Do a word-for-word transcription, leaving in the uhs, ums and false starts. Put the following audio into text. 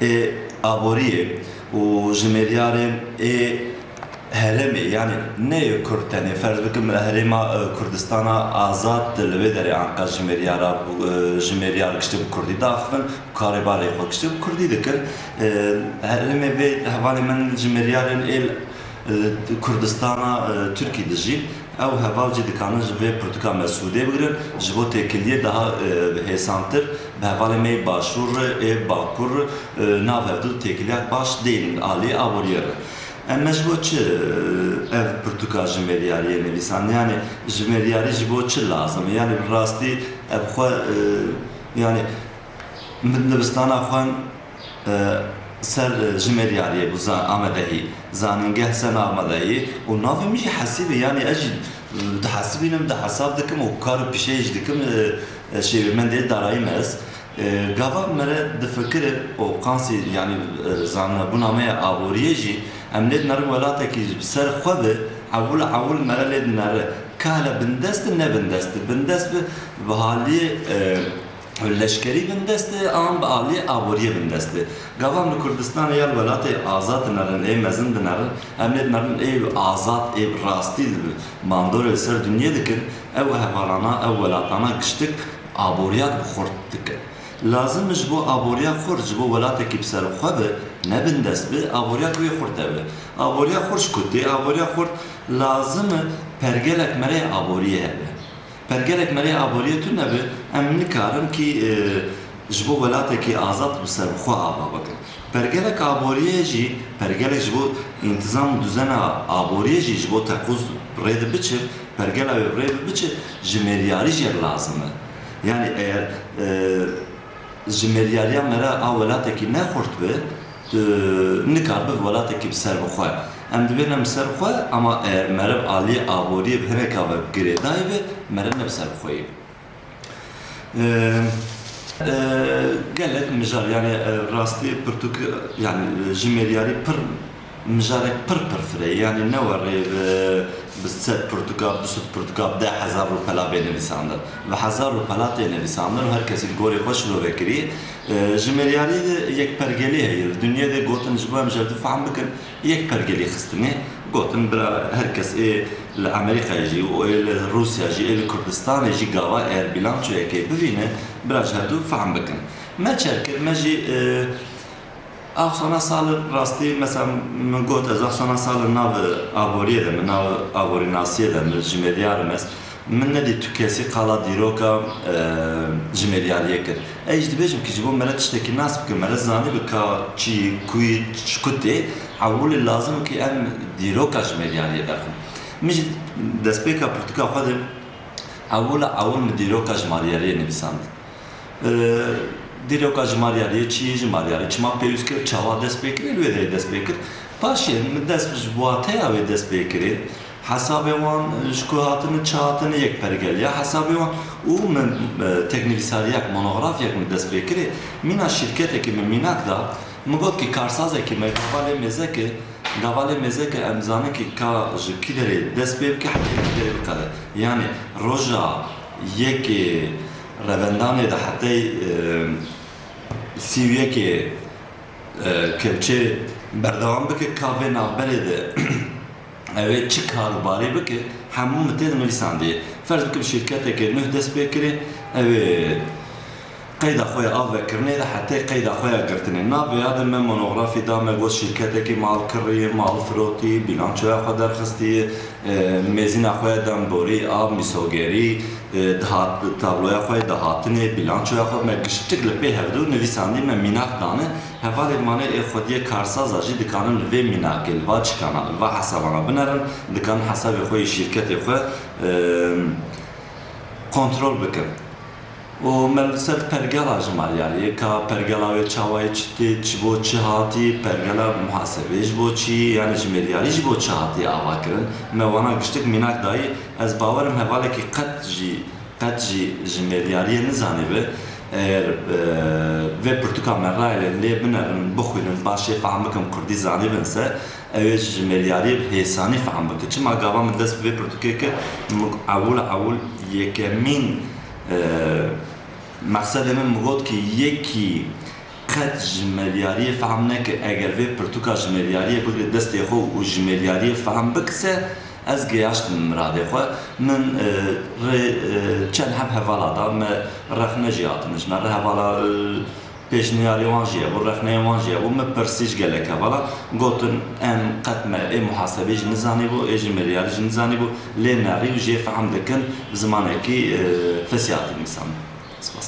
ê aboriyê û jimêriyarên ê herêmê, yanî ne yê Kurd tenê, ferz bikim herêma, e, Kurdistana Azad li wê derê anka jimêriyara, e, jimêriyar giştî bi Kurdî daxivin, karê barê xwe giştî bi Kurdî dikin. E, herêmê vê hevalê min jimêriyarên ê, e, Kurdistana, e, Tirkî dijî. Ew heval jî dikanin ji vê pirtûka me sûdê bigirin, ji bo têkiliyê daha, e, hêsantir bi hevalê me yê Başûr re, ê Bakur re, e, nav hevdû têkiliyek baş dênin alî aboriyê re. Em me ji bo çi, e, ev pirtûka jimêriyariyê nivîsand? Yanî jimêriyarî ji bo çi lazim e? Yanî bi rastî ev xwe, e, yanî min dibistana xwe e, ser, e, jimêriyariyê bû za-, amadehî, zanîngeh ser amadehî û navê min jî Hesîb e, yanî ez jî, e, dihesibînim, dihesab dikim û kar û pîşeyê jî dikim, e, e, şêwirmendê darayî me ez. E, gava mere difikire û qansî, yanî, e, zanebûna me ya aboriyê jî, em lê dinerin welatekî bi ser xwe bi, ewil ewil mere lê dinere. Ka hele bindest e, ne bindest e. Bindest bi, bi haliyê, e, leşkerî bindest e, an bi aliyê aboriyê bindest e. Gava em li Kurdistanê ya li welatê azad dinerin, ê mezin dinerin, em lê dinerin ê azad, ê bi rastî li mandorê li ser dinyê dikin, ew hevalana, ew welatana giştik aboriyat bi xurt dikin. Lazim e ji bo aboriya xurt, ji bo welatekî bi ser xwe be, ne bindest be, aboriya wê xurt hebe. Aboriya xurt ji ku tê? Aboriya xurt lazim e pergelek merê aboriyê hebe. Pergelek merê aboriyê tune be, em nikarin kî, e, ji bo welatekî azad bi ser xwe ava bikin. Pergelek aboriyê jî, pergelek ji bo întizam û duzena aboriyê jî ji bo teqûz rê de biçe, pergela wê rê de biçe, jimêriyarî jê lazim e. Yanî eger, e, jimêriyariya mere a welatekî ne xurt be, tu nikar bi welatekî bi ser bi xwe. Em dibêne bi ser xwe, ama eger mere bi aliyê aboriyê bi hineka ve girêdayî be, mere ne bi ser bi xwe yê. Ee, e, gelek mijar, yani, e, rastî pirtûk, yani, e, jimêriyarî pir mijarek pir pir firê, yani ne werê bi, bi sed pirtûka, bi du sed pirtûka, bi deh hezar rûpela bê nivîsandin. Bi hezar rûpela tê nivîsandin û her kesî li gorî xwe şilove kirî. E, jimêriyarî de yek pergelî heye. Di dinyê de gotin ji bo em ji hev du fehm bikin, yek pergelî xistinê. Gotin bira her kes ê li Amerîkayê jî û ê li Rûsya jî, ê li Kurdistanê jî gava eger bîlançoyekê bivîne, bira ji hev du fehm bikin. Me çer kir, me jî, e, Axsana sal rastî, mesela min got, ez axsana sal nav aboriyê de, min nav aborînasiyê de, min jimêriyar im ez. Min nedî tu kesî qala dîroka, e, jimêriyariyê kir. Ez jî dibêjim ki ji bo mere tiştekî nas bike, mere zanî bi ka çi, kuyî, çi ku tê, ewilî lazim ki em dîroka jimêriyariyê derxin. Min jî destpêka pirtûka xwe de ewil ewil min dîroka jimêriyariyê nivîsand. E, dîroka jimêriyariyê çi ye, jimêriyarî çima pêwîst kir, çawa dest pê kir, li wê derê dest pê kir. Paşê min dest ji wateya wê dest pê kirê. Hesabê wan, e, ji ku hatine, çi hatine, yek pergeliya hesabê wan û min, e, teknivîsariyek, monografyek min dest pê kirê. Mîna şîrketekî min mînak da, min got ki karsazekî me gava lê mêzeke, gava lê mêzeke em zanin ki ka ji kî derê dest pê bike, heta kî derê biqede. Yani roja yekê revendanê de hetey, e, sî û yekê, e, kevçê berdewam bike, ka vê navberê de ew ê çi kar û barê bike, hemû min tê de nivîsandiye. Ferz bikim şîrketekê nuh dest pê kirê, ew ê qeyda xwe ya avvekirinê de hetê qeyda xwe ya girtinê. Navê ya de me monografî da, me got şîrketekî mal kirî, mal firotî, bîlançoya xwe derxistî, e, mêzîna xwe ya demborî, av, mîsogerî, e, dihat, tabloya xwe ya dahatinê, bîlançoya xwe, me giştik li pê hevdû nivîsandî, me mînak dane. Hevalê mane ê xwediyê karsaza jî dikanin li vê mînakê, li va çikana, li va hesabana binerin, dikanin hesabê xwe yê şîrketê xwe, e, kontrol bikin. Û me li ser pergela jimêriyariyê, ka pergela wê çawa ye, çi tê, çi bo çi hatî, pergela muhasebê ji bo çi, yani jimêriyarî ji bo çi hatî ava kirin, me wana giştik mînak dayî. Ez bawer im hevalekî qet jî, qet jî jimêriyariyê nizanibe, eger, e, vê pirtûka me rayê lê binerin, bixwînin, paşê fehm bikin, kurdî zanîbin se, ew ê ji jimêriyariyê bi hêsanî fehm bike. Çima gava min dest bi vê pirtûkê kir, min ewil ewil yekemîn, e, mexsedê min, min got ki yekî qet ji melyariyê fehm neke, eger vê pirtûka ji melyariyê bigre destê xwe û ji melyariyê fehm bikise, ez giyaştim miradê xwe. Min e, rê e, çend heb hevala da, me rexne jî hatine ji me re, hevala e, pêşniyarê wan jî hebû, rexneyên wan jî hebû, me pirsî ji gelek hevala, gotin em qet me ê muhasebê jî nizanîbû, ê jî melyarî jî nizanîbû, lê nerî û jê fehm dikin, bi zimanekî e, fesî hatî nivîsandin. Spas.